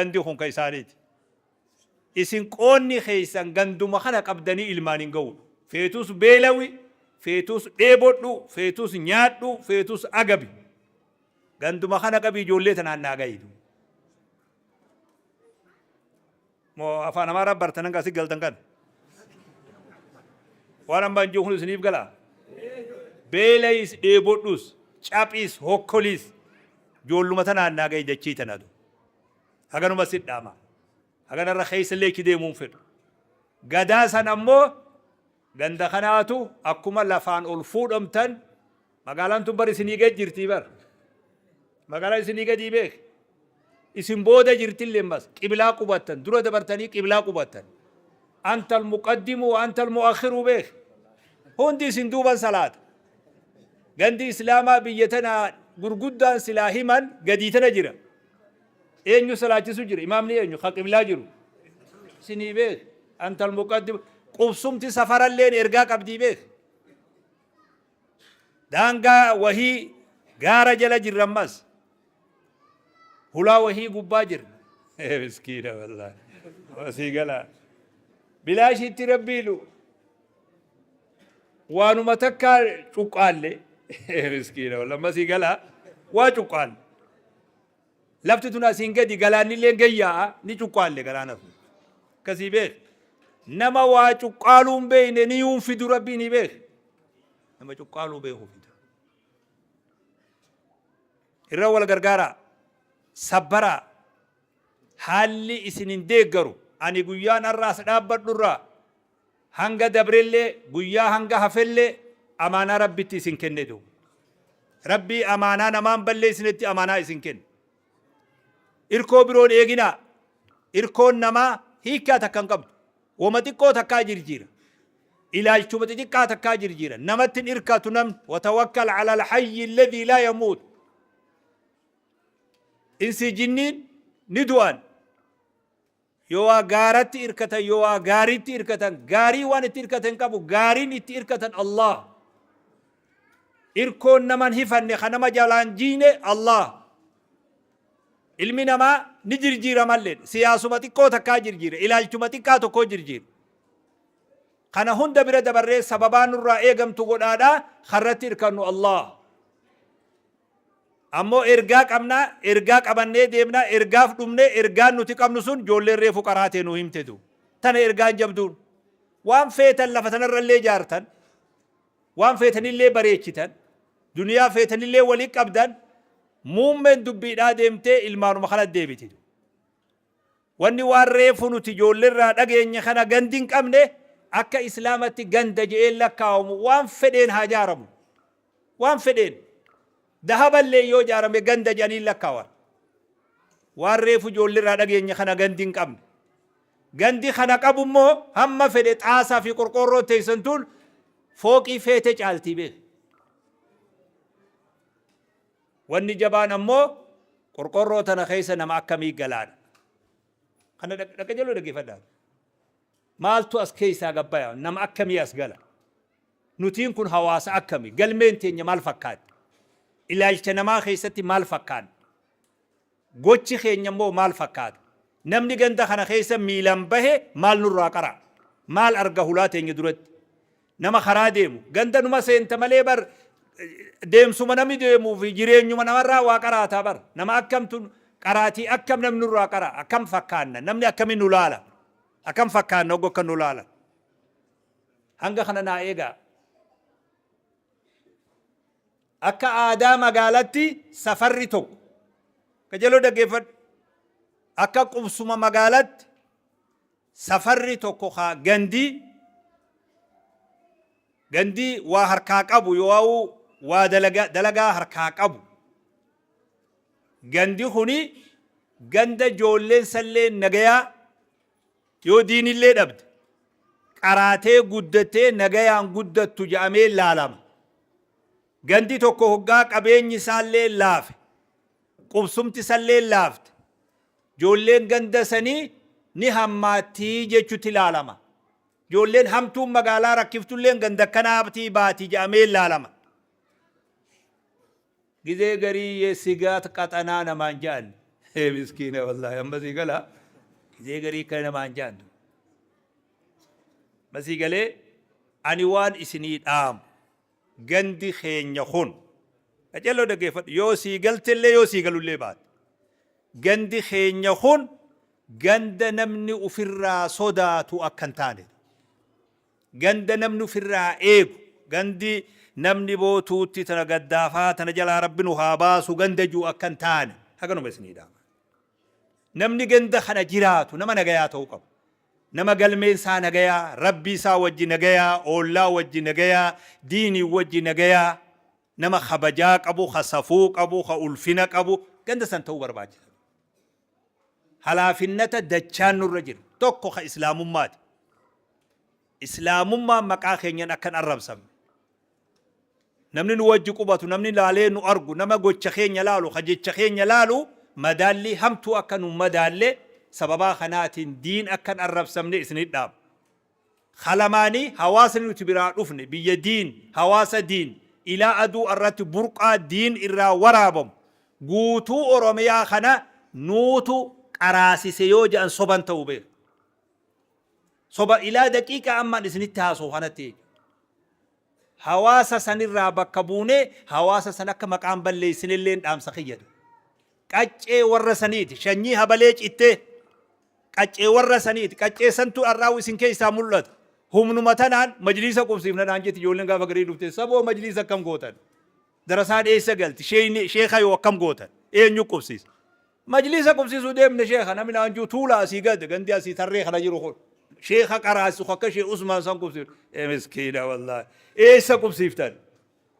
Gandi kun ka isaaniiti. Isin qoonni keessan ganduma kana qabdanii ilmaan hin ga'uudha. Feetus beelawi, feetus dheebodhu, feetus nyaadhu, feetus agabi. Ganduma kana qabi ijoollee tanaan naa gahi. Moo afaan Amaaraa bartan hanga asii galtan kana? Waan amma hin jiru kun isiniif galaa? Beelayis dheebodhus, caphis, hokkoliis ijoolluma tanaan naa gahi dachii tanatu. Haganuma si dhaama. Haganarra keessa illee ichi deemuun fedhu. Gadaa san ammoo ganda kanaatu akkuma lafaan ol fuudhamtan magaalaan tun bar isinii gad jirtii bar. Magaalaan isinii gadii beek. Isin booda jirtillee mas qiblaa qubattan dura dabartanii qiblaa qubattan. Antal muqaddimu wa antal mu'akhiru beek. Hundi isin duuban salaata. Gandi Islaamaa biyya tana gurguddaan silaa himan gadii tana jira. Eenyu salaachisu jira? Imaamni eenyu? Ka qiblaa jiru. Isinii beek. Antal muqaddim. Qubsumti safaralleen ergaa qabdii beek. Daangaa wahii gaara jala jirra ammas. Hulaa wahii gubbaa jirra. Miskiina wallaahi. Asii galaa. Bilaashitti rabbiinu waanuma takkaa cuqqaalle. Miskiina wallaahi. Ammasii galaa. Waa cuqqaalle. Lafti tun asiin gadi galaannilleen gad yaa'a ni cuqqaalle galaana sun. Akkasii beek. Nama waa cuqqaaluu hin beekne ni yuun fidu rabbii ni beek. Nama cuqqaaluu beeku fida. Irra wal gargaaraa. Sabbaraa. Haalli isin hin deeggaru. Ani guyyaan har'a as dhaabbadhurraa Hanga dabrellee, guyyaa hanga hafellee amaanaa Rabbitti isin kenne duuba. Rabbii amaanaa namaan balleessinetti amaanaa isin kenne. Irkoo biroon eeginaa. Irkoon namaa hiikkaa takka hin qabdu. Woma xiqqoo takkaa jirjiira. Ilaalchuma xixiqqaa takkaa jirjiira. Namatti hin irkatu namni. Watawakkal ala alhayyi alladhii laa yamuut. Insii jinniin ni du'an. Yoo waa gaaratti irkatan, yoo waa gaariitti irkatan, gaarii waan itti irkatan hin qabu, gaariin itti irkatan Allah. Irkoon naman hifanne, ka nama jalaan jiine Allah. Ilmi namaa ni jirjiiramallee, siyaasuma xiqqoo takkaa jirjiira, ilaalchuma xiqqaa tokkoo jirjiira. Kana hunda bira dabarree sababaa nurraa eegamtu godhaadha, karratti irkannu Allah. Ammoo ergaa qabna, ergaa qabannee deemna, ergaaf dhumne, ergaan nuti qabnu sun ijoolleen reefu qaraatee nu himtetu. Tana ergaan jabduun. Waan feetan lafa tanarrallee ijaartan, waan feetanillee bareechitan, duniyaa feetanillee walii qabdan, muummeen dubbiidhaa deemtee ilmaanuma kana deebiti. Wanni waan reefu nuti ijoollerraa dhageenye kana gandi hin qabne akka islaamatti ganda je'een lakkaawamu waan fedheen haa jaaramu. Waan fedheen. Dahaballee yoo jaarame ganda je'anii lakkaawan. Waan reefu ijoollerraa dhageenye kana gandi hin qabne. Gandi kana qabu immoo hamma fedhe xaasaa fi qorqoorroo teessan tun fooqii feete caaltii beek. Wanni jabaan ammoo qorqorroo tana keessa nama akkamii galaadha. Kana dhaqajaloo dhaggeeffadhaa. Maaltu as keessaa gabbaya? Nama akkamii as gala? Nutiin kun hawaasa akkami? Galmeen teenya maal fakkaatti? Ilaalcha namaa keessatti maal fakkaanna? Gochi keenya immoo maal fakkaata? Namni ganda kana keessa miilaan bahe maal nurraa qara'a? Maal arga hulaa teenya duratti? Nama karaa deemu. Ganda numa seenta malee bar deemsuma namni deemuu fi jireenyuma namarraa waa qaraataa bar. Nama akkamtu qaraatii akkam namni nurraa qara'a? Akkam fakkaanna? Namni akkamiin nu laala? Akkam fakkaanna hogga akka nu laala? Hanga kana naa eegaa. Akka aadaa magaalatti safarri tokko. Qajeeloo dhaggeeffadhu. Akka qubsuma magaalatti safarri tokko kaa gandii gandii waa harkaa qabu yoo waa dalagaa harkaa qabu. Gandi kuni ganda ijoolleen sallee nagayaa Yoo diinillee dhabde, qaraatee guddattee nagayaan guddattu ja'amee laalama. Gandi tokko hoggaa qabeenyi isaallee laafe, qubsumti isallee laafte, joolleen ganda sanii ni hammaattii jechutti laalama. Joolleen hamtuun magaalaa rakkiftulleen ganda akkanaatii baati ja'amee laalama. Gizee garii ye sigaat qaxanaa namaan ja'an. Ee miskiina wallaahi amma sii gala gizee garii kana namaan jaantu. Masii galee ani waan isinii dhaamu gandi keenya kun qaceelloo dhaggeeffadhu yoo sii galtellee yoo sii galullee baate gandi keenya kun ganda namni ufirraa sodaatu akka hin taane ganda namni ufirraa eegu gandi namni bootuutti tana gaddaafaa tana jalaa rabbi nu haa baasu ganda jiru akka hin taane haganuma isinii dhaama. Namni ganda kana jiraatu nama nagayaa ta'uu qaba. Nama galmeen isaa nagayaa, Rabbii isaa wajji nagayaa, oollaa wajji nagayaa, diinii wajji nagayaa, nama kabajaa qabu, ka safuu qabu, ka ulfina qabu, ganda san ta'uu barbaachisa. Halaafinnata dachaan nurra jira. Tokko ka islaamummaati. Islaamummaan maqaa keenyan akka hin arrabsamne. Namni nu wajji qubatu, namni laalee nu argu, nama gocha keenya laalu, ka jecha keenya laalu madaallii hamtuu akka nu madaalle sababaa kanaatiin diin akka hin arrabsamne isinit dhaama. Ka lamaanii hawaasni nuti biraa dhufne biyya diin, hawaasa diin, ilaa aduu arratti burqaa diin irraa waraabamu guutuu Oromiyaa kana nuutu qaraasise yoo jedhan soban ta'u beeka. Soba ilaa daqiiqaa ammaan isinitti haasa'u kanatti jechuudha. Hawaasa sanirraa bakka buunee hawaasa san akka maqaan balleessinelleen dhaamsa kiyyatu. Qaccee warra saniiti. Shanyii habalee cittee. Qaccee warra saniiti. Qaccee santu har'aa isin keessaa mul'ata. Humnuma tanaan majliisa qubsiifna naan jetti ijoolleen gaafa garii dhufte. Saboo majliisa akkam gootan? Darasaan eessa galti? Sheeka yoo akkam gootan? Eenyu qubsiisa? Majliisa qubsiisuu deemne sheeka namni naan jiru tuula asii gad gandi asii tarree kana jiru kun. Sheeka qaraasisu akka shee Usmaan san qubsiifne. Ee miskiina wallaahi. Eessa qubsiiftan?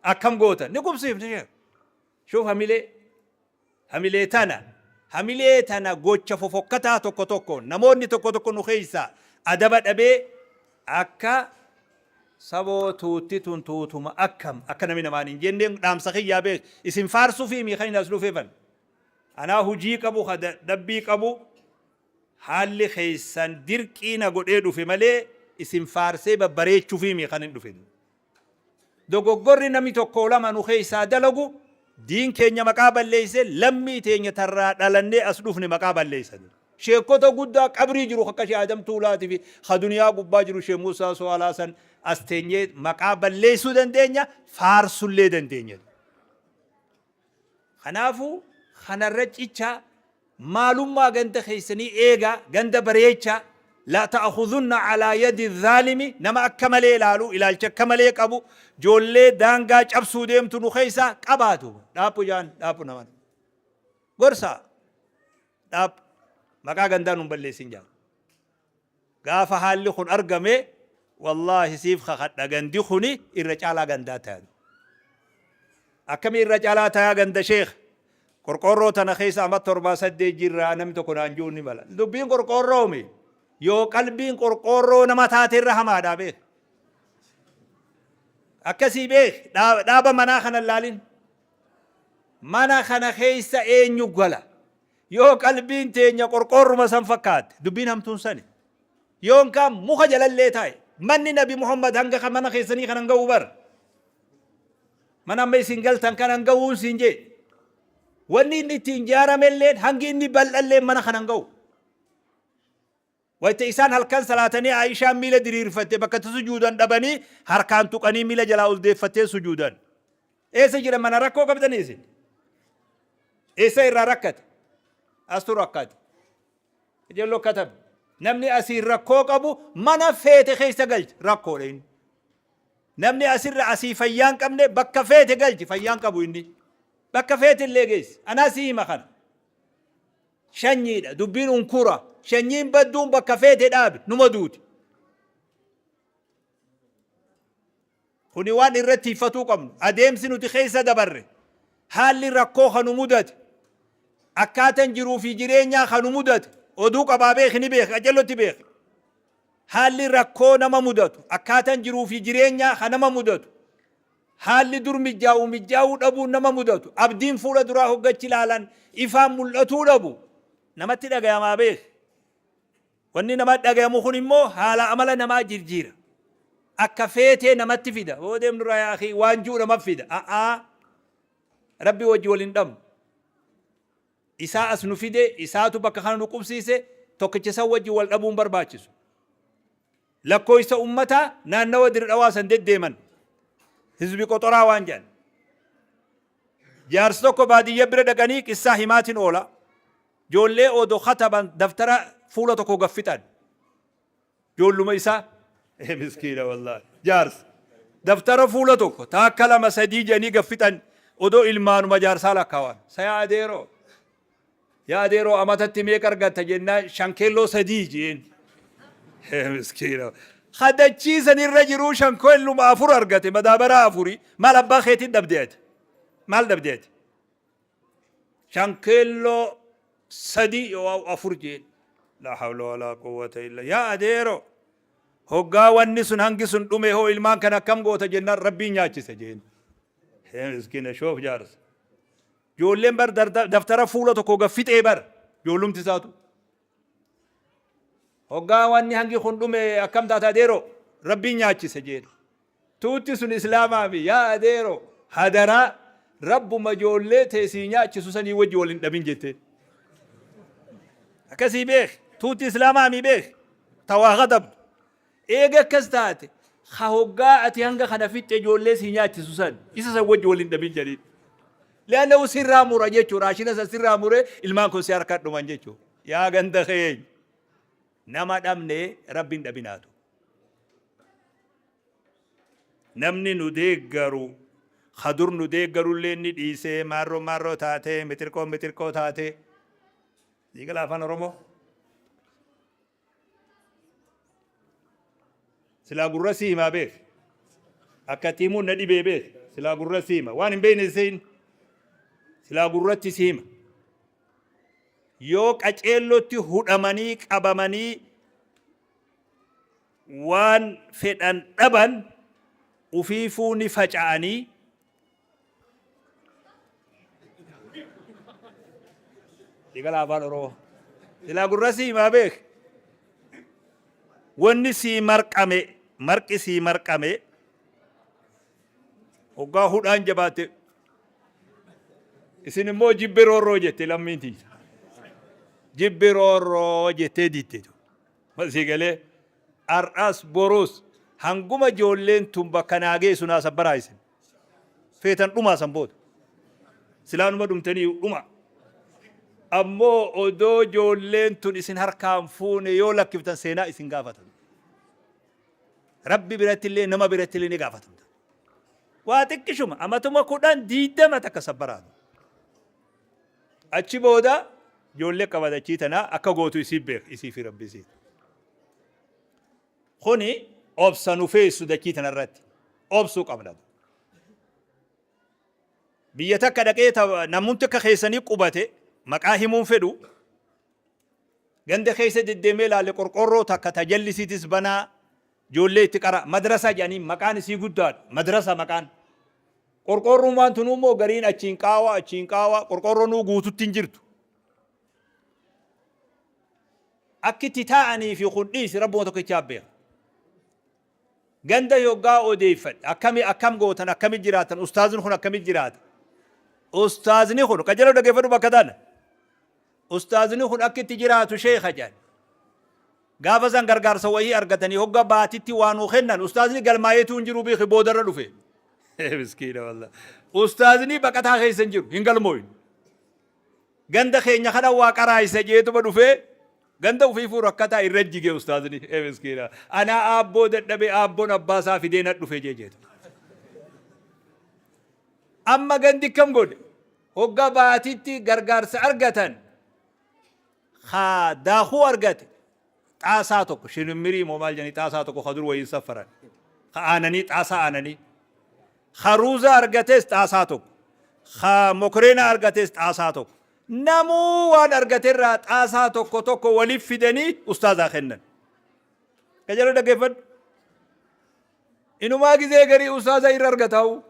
Akkam gootan? Ni qubsiifne sheeka. Shuuf hamilee. Hamilee tana. Hamilee tana gocha fofokkataa tokko tokko namoonni tokko tokko nu keessaa adaba dhabee akka saboo tuutti tun tuutuma akkam akka namni namaan hin jenneen dhaamsa kiyyaa beek isin faarsuufii mii kan hin as dhufeefan. Anaa hujii qabu ka dadhabbii qabu haalli keessan dirqii na godhee dhufe malee isin faarsee babbareechuufii mii kan hin dhufe. Dogoggorri namni tokko lama nu keessaa dalagu diin keenya maqaa balleesse lammii teenya tarraa dhalannee as dhufne maqaa balleessa. Sheekota guddaa qabrii jiru akka Shee Adam Tuulaatii fi ka duniyaa gubbaa jiru Shee Muusaa So'aalaa san as teenyee maqaa balleessuu dandeenya faarsullee dandeenya. Kanaafuu kanarra cicha maalummaa ganda keessanii eegaa, ganda bareechaa, la ta'khudhunna alaa yadi zaalimi nama akka malee ilaalu, ilaalcha akka malee qabu, joollee daangaa cabsuu deemtu nu keessaa qabaatu. Dhaaphu jaan dhaaphu naman. Gorsaa dhaaphu maqaa gandaa nun balleessin jaan. Gaafa haalli kun argame wallaahi siif kakadha gandi kuni irra caalaa gandaa taya. Akkami irra caalaa tayaa ganda sheekh? Qorqoorroo tana keessa amma torbaa saddeet jirra namni tokko naan jiru ni mala. Dubbiin qorqoorroomi. Yoo qalbiin qorqoorroo nama taate irra hamaadha beek. Akkasii beek dhaaba manaa kana laalin. Mana kana keessa eenyu gala? Yoo qalbiin teenya qorqoorruma san fakkaatte, dubbiin hamtuun sani. Yoonkaan muka jalallee taa'e. Manni Nabi Muhammad hanga kan mana keessanii kanan ga'u bar. Mana amma isin galtan kanan ga'uun siin jee. Wanni inni ittiin ijaaramelleen hangi inni bal'alleen mana kanan ga'u. Wayta isaan halkan salaatanii Aayishaan miila diriirfatte bakka itti sujuudan dhabanii harkaan tuqanii miila jalaa ol deeffattee sujuudan. Eessa jira mana rakkoo qabdanii isin? Eessa irraa rakkate? Astu rakkate. Ijelloo katabe. Namni asiin rakkoo qabu mana feete keessa galchi rakkoodha inni. Namni asirra asii fayyaa hin qabne bakka feete galchi fayyaa hin qabu inni. Bakka feete illee geessi. Anaa si hima kana. Shanyiidha. Dubbiin unkura. Shanyiin badduun bakka feete dhaabi. Numa duuti. Kuni waan irratti tiiffatuu qabnu. Adeemsi nuti keessa dabarre. Haalli rakkoo kan nu mudate. Akkaatan jiruu fi jireenyaa kan nu mudate. Oduu qabaa beeki ni beeki. Qacellotti beeki. Haalli rakkoo nama mudatu. Akkaatan jiruu fi jireenyaa kan nama mudatu. Haalli dur mijjaa'u mijjaa'uu dhabuun nama mudatu, abdiin fuula duraa hoggachi ilaalan ifaan mul'atuu dhabu namatti dhagayamaa beeki. Wanni namatti dhagayamu kun immoo haala amala namaa jirjiira. Akka feetee namatti fida. Hoo deemnu irraa yaa akii waan ji'u namatti fida. A'aa Rabbi wajji wal hin dhabnu. Isaa as nu fide, isaatu bakka kana nu qubsiise, tokkicha san wajjin wal dhabuun barbaachisu. Lakkooysa ummataa naannawa Dirre Dhawaa san deddeeman. Hizbi qoxoraa waan jedhan. Jaarsi tokko baadiyya bira dhaqanii qissaa himaatiin oola. Joollee odo kataban daftara fuula tokko gad fixan. Joolluma isaa. Ee miskiina wallaahi. Jaarsa. Daftara fuula tokko taakka lama sadii jedhanii gad fixan odoo ilmaanuma jaarsaa lakkaawan. Sa yaa adeeroo. Yaa adeeroo amatatti meeqa argatta jennaan shankeelloo sadii jeen. Ee miskiina. Hadachii san irra jiruu shankeelluma afur argate madaabaraa afurii maal abbaa keetiin dhabde ati? Maal dhabde ati? Shankeelloo sadii yoo afur jeen. Laa hawla walaa quwwata illa yaa adeero hoggaa wanni sun hangi sun dhume hoo ilmaan kana akkam goota jennaan rabbiin nyaachise jeen. Ee miskiina shoof jaarsa. Ijoolleen bar daftara fuula tokko gad fixee bar ijoollumti isaatu. Hoggaa wanni hangi kun dhume akkam taata adeero rabbiin nyaachise jeen. Tuutti sun islaamaa mi yaa adeero hadaraa rabbuma ijoollee tee sii nyaachisu sanii wajji wal hin dhabin jetteen. Akkasii beek tuutti islaamaa mi beek tawaa gadabdu. Eega akkas taate ka hoggaa ati hanga kana fixxe ijoollee sii nyaachisu san isa san wajji wal hin dhabin jedhiin. Li'annahu sirraa mura jechuu raashina san sirraa muree ilmaan kun si harka dhuman jechuu. Yaa ganda keenya nama dhabne rabbi hin dhabinaatu. Namni nu deeggaru ka dur nu deeggarullee ni dhiisee maarroo maarroo taatee mixirqoo mixirqoo taatee. Siigala afaan Oromoo. Silaa gurra sii himaa beek. Akka itti himuun na dhibee beek. Silaa gurra sii hima. Waan hin beekne siin. Silaa gurratti si hima. Yoo qaceellotti hudhamanii qabamanii waan fedhan dhaban ufiifuu ni faca'anii Sigala afaan Oromoo. Silaa gurra sii himaa beek. Wanni sii marqame marqi sii marqame hoggaa hudhaan jabaatte isin immoo jibbi roorroo jette lammiin tiyya. Jibbi roorroo jettee didde. Masii galee har'as borus hanguma ijoolleen tun bakka naa geessu naa sabbaraa isin. Feetan dhumaa san booda. Silaanuma dhumtanii dhuma. Ammoo odoo ijoolleen tun isin harkaan fuune yoo lakkiftan seenaa isin gaafatan. Rabbi biratti illee nama biratti illee ni gaafatamta. Waa xiqqishuma amatuma 10 20 takka sabbaraatu. Achi booda ijoollee qabadachii tanaa akka gootu isii beek isii fi rabbi isii. Kuni obsa nu feessu dachii tanarratti obsuu qabna. Biyya takka dhaqee namumti akka keessanii qubate maqaa himuun fedhu ganda keessa deddeemee ilaale qorqoorroo takka tajallisiitis banaa ijoollee itti qara madrasaa jedhanii maqaan isii guddaadha madrasa maqaan. Qorqoorroon waan tunuu immoo gariin achiin qaawa achiin qaawa qorqoorroonuu guututti hin jirtu. Akki itti taa'anii fi kun dhiisi rabbuma tokkichaa beeka. Ganda yoggaa odeeffadhe akkami akkam gootan akkami jiraatan ustaazni kun akkami jiraata. Ustaazni kun qajeeloo dhaggeeffadhu bakka tana. Ustaazni kun akka itti jiraatu sheekha jedhan. Gaafa san gargaarsa wayii argatanii hogga baatitti waa nuu kennan ustaazni galmaayeetuu hin jiru beeki boodarra dhufe. Miskiina wallah. Ustaazni baqataa keessa hin jiru hin galmooyne. Ganda keenya kana waa qaraayisa jeetuma dhufee ganda ufiifuu rakkataa irra jige ustaazni. Ee miskiina. Anaa aabboo dadhabee aabboon abbaa isaa fidee na dhufe jee jeetu. Amma gandi kam godhe? Hogga baatitti gargaarsa argatan ka daakuu argate xaasaa tokko shinimmirii moo maal jedhanii xaasaa tokko ka dur wayiin saffaran ka aananii xaasaa aananii ka ruuza argates xaasaa tokko ka mokoreena argates xaasaa tokko namuu waan argaterraa xaasaa tokko tokko waliif fidanii ustaazaa kennan. Qajeeloo dhaggeeffadhu. Inumaa gizee garii ustaaza irra argataa'u.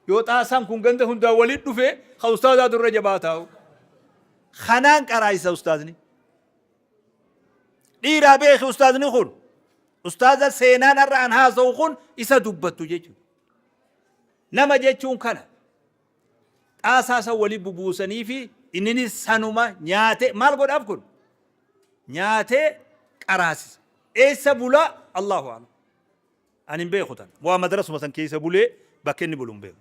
Yoo xaasaan kun ganda hundaa walitti dhufe ka ustaazaatu irra jabaa taa'u. Kanaan qaraayisa ustaazni. Dhiiraa beeki ustaazni kun. Ustaaza seenaan har'a an haasa'u kun isa dubbattu jechuudha. Nama jechuun kana. Xaasaa san wali bubuusanii fi Inninis sanuma nyaatee maal godhaaf kun? Nyaatee qaraasisa. Eessa bulaa? Allahu a'lam. Ani hin beeku tana. Waa madrasuma san keessa bulee bakka inni bulu hin beeku.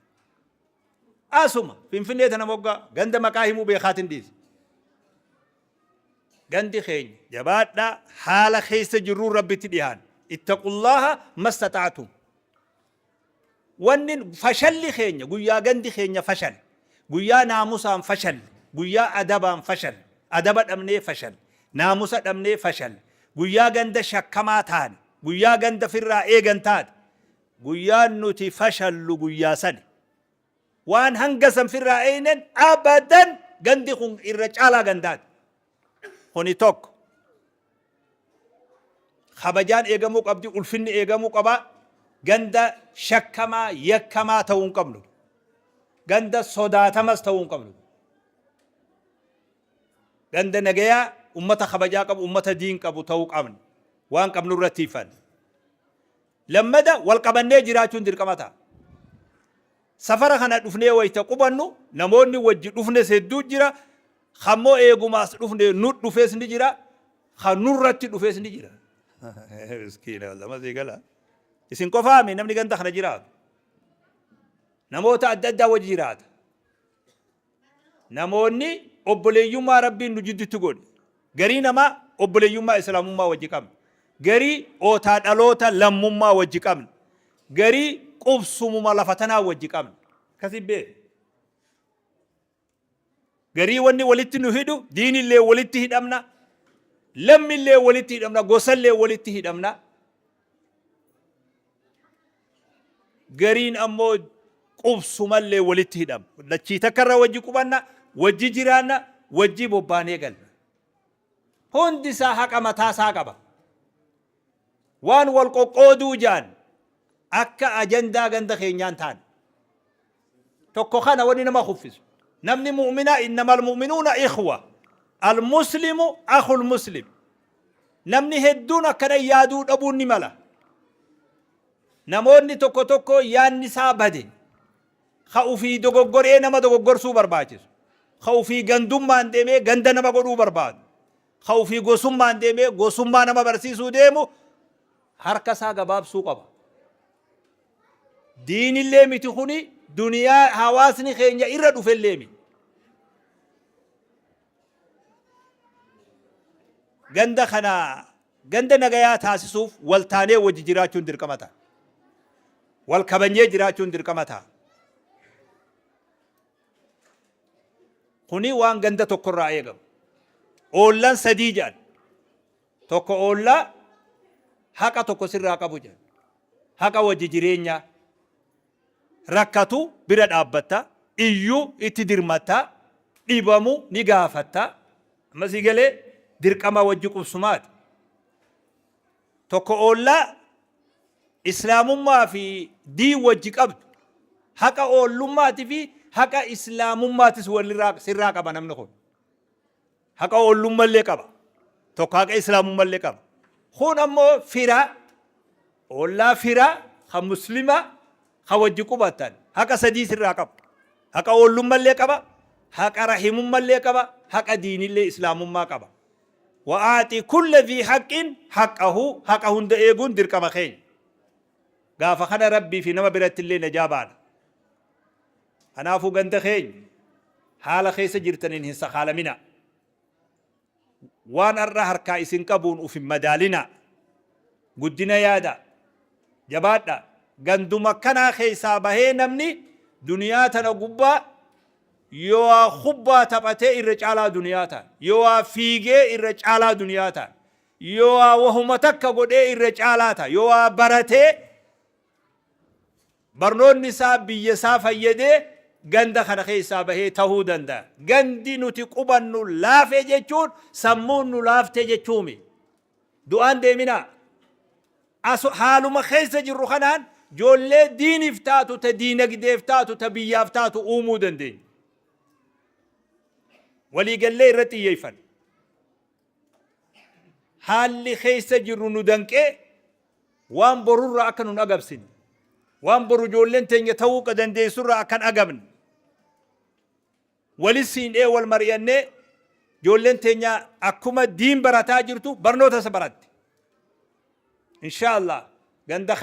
Asuma Finfinnee tana moggaa ganda maqaa himuu beekaatin dhiise. Gandi keenya jabaadhaa haala keessa jirruun Rabbitti dhihaan. Ittaqullaaha mastaxa'atum. Wanni fashalli keenya guyyaa gandi keenya fashale, guyyaa naamusaan fashalle, guyyaa adabaan fashalle, adaba dhabnee fashalle, naamusa dhabnee fashalle, guyyaa ganda shakkamaa taane, guyyaa ganda firraa eegan taate, guyyaan nuti fashallu guyyaa sani. Waan hanga san firraa eeynen abadan gandi kun irra caalaa gandaati. Kuni tokko. Kabajaan eegamuu qabdi, ulfinni eegamuu qaba. Ganda shakkamaa, yakkamaa ta'uu hin qabnu. Ganda sodaatamas ta'uu hin qabnu. Ganda nagayaa, ummata kabajaa qabu, ummata diin qabu ta'uu qabna. Waan qabnu irratti tiifanna. Lammada wal qabannee jiraachuun dirqama ta'a. Safara kana dhufnee wayita qubannu namoonni wajji dhufnes hedduu jira. Kammoo eeguma as dhufne nu dhufes ni jira. Kan nurratti dhufes ni jira. Miskiina lama sii gala. Isin qofaami namni ganda kana jiraatu. Namoota adda addaa wajji jiraata. Namoonni obboleeyyummaa Rabbiin nu jiddutti godhe. Garii namaa obboleeyyummaa Islaamummaa wajji qabna. Garii ootaa dhaloota lammummaa wajji qabna. Garii qubsumuma lafa tanaa wajji qabna. Akkasii beeku. Garii wanni walitti nu hidhu diinillee walitti hidhamna. Lammillee walitti hidhamna. Gosallee walitti hidhamna. Gariin ammoo qubsumallee walitti hidhama. Dachii takkarra wajji qubanna, wajji jiraanna, wajji bobbaanee galla. Hundi isaa haqa mataa isaa qaba. Waan wal qoqqooduu jaan akka ajandaa ganda keenyaan taane. Tokko kana wanni nama kuffisu. Namni mu'minaa innamal mu'minuuna ikhwa. Al-muslimu akhul muslim. Namni hedduun akkana yaaduu dhabuun ni mala. Namoonni tokko tokko yaadni isaa bade. Ka ufii dogoggoree nama dogoggorsuu barbaachisu. Ka ufii gandummaan deemee ganda nama godhuu barbaadu. Ka ufii gosummaan deemee gosummaa nama barsiisuu deemu harka isaa gabaabsuu qaba. Diinillee miti kuni duniyaa hawaasni keenya irra dhufellee miti. Ganda kana ganda nagayaa taasisuuf wal taanee wajji jiraachuun dirqama ta'a. Wal kabanyee jiraachuun dirqama ta'a. Kuni waan ganda tokkorraa eegamu. Oollan sadii jedhan. Tokko oollaa haqa tokko sirraa qabu jedhan. Haqa wajji jireenyaa. Rakkatu bira dhaabbatta, iyyu itti dirmatta, dhibamu ni gaafatta. Amma sii galee dirqama wajji qubsumaati. Tokko oollaa Islaamummaa fi diin wajji qabdu. Haqa oollummaati fi haqa Islaamummaatis walirraa sirraa qaba namni kun. Haqa oollummallee qaba. Tokko haqa Islaamummallee qaba. Kun ammoo fira, oollaa fira, ka muslima, ka wajji qubatan. Haqa sadii sirraa qaba. Haqa oollummallee qaba, haqa rahimummallee qaba, haqa diinillee Islaamummaa qaba. Wa'aaxi kulla dhii haqqin haqqahu, haqa hunda eeguun dirqama keenya. Gaafa kana Rabbii fi nama birattillee najaa baana. Kanaafuu ganda keenya haala keessa jirtaniin hin sakaalaminaa. Waan har'a harkaa isin qabuun uf hin madaalinaa. Guddina yaadaa. Jabaadhaa. Ganduma akkanaa keessaa bahee namni duniyaa tana gubbaa yoo waa kubbaa taphatee irra caalaa duniyaa ta'a. Yoo waa fiigee irra caalaa duniyaa ta'a. Yoo waa wahuma takka godhee irra caalaa ta'a. Yoo waa baratee Barnoonni isaa biyya isaa fayyadee ganda kana keessaa bahee tahuu danda'a. Gandi nuti qubannu laafe jechuun sammuun nu laafte jechuumi. Du'aan deeminaa. Asu haaluma keessa jirru kanaan ijoollee diiniif taatu, ta diinagdeef taatu, ta biyyaaf taatu uumuu dandeenya. Waliigallee irratti xiyyeeffanna. Haalli keessa jirru nu danqee waan borurraa akka nun agabsine, waan boru ijoolleen teenya ta'uu dandeessurraa akka hin agabne. Walis siinee wal mari'annee, ijoolleen teenya akkuma diin barataa jirtu barnoota isa baratti. Inshaallah ganda.